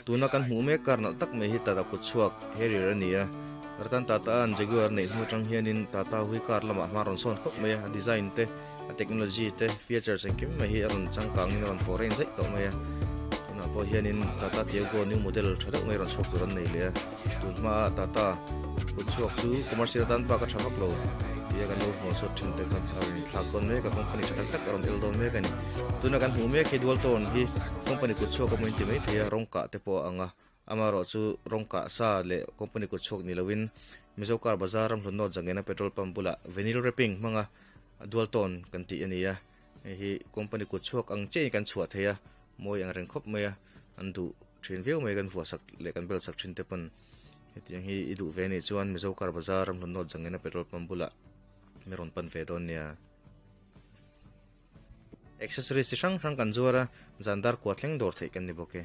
Tuna kan hmuh mek kar nalh tak mai hi Tata kut chhuak Harrier a ni a, Ratan Tata-a'n Jaguar neih hnu atang hianin Tata hui car lamah hma rawn sawn khawp mai a, a design te, a technology te, features engkim mai hi a rawn changkangin a rawn foreign zaih tawh mai a. Tunah pawh hianin Tata Tiago new model tha deuh mai rawn chhuak tur an nei leh a, tun hmaa Tata kut chhuak chu commercial atan bak a tha vak lo tia kan lo hmuh chhuat thin te kha a rawn inthlak dawn mek a, company tha tak tak a rawn el dawn mek a ni. Tuna kan hmuh mek hi dual tone hi company kut chhuak a maw inti maithei a, rawng kah te pawh a ang a, amaherawh chu rawng kah sa leh company kut chhuak ni loin Mizo car bazar ramhlun nawt zangena petrol pump bulah vinyl wrapping hmanga dual tone kan tih a ni a, hei hi company kut chhuak ang chiahin kan chhuah thei a, mawi ang reng khawp mai a, an duh thin viau mai kan vuahsak leh kan belsak thin te pawn hetiang hi i duh ve anih chuan Mizo car bazar ramhlun nawt zangena petrol pump bulah mi rawn pan ve dawn nia. Accessories chi hrang hrang kan zuar a, zan dar kua thleng dawr theih kan ni bawk e.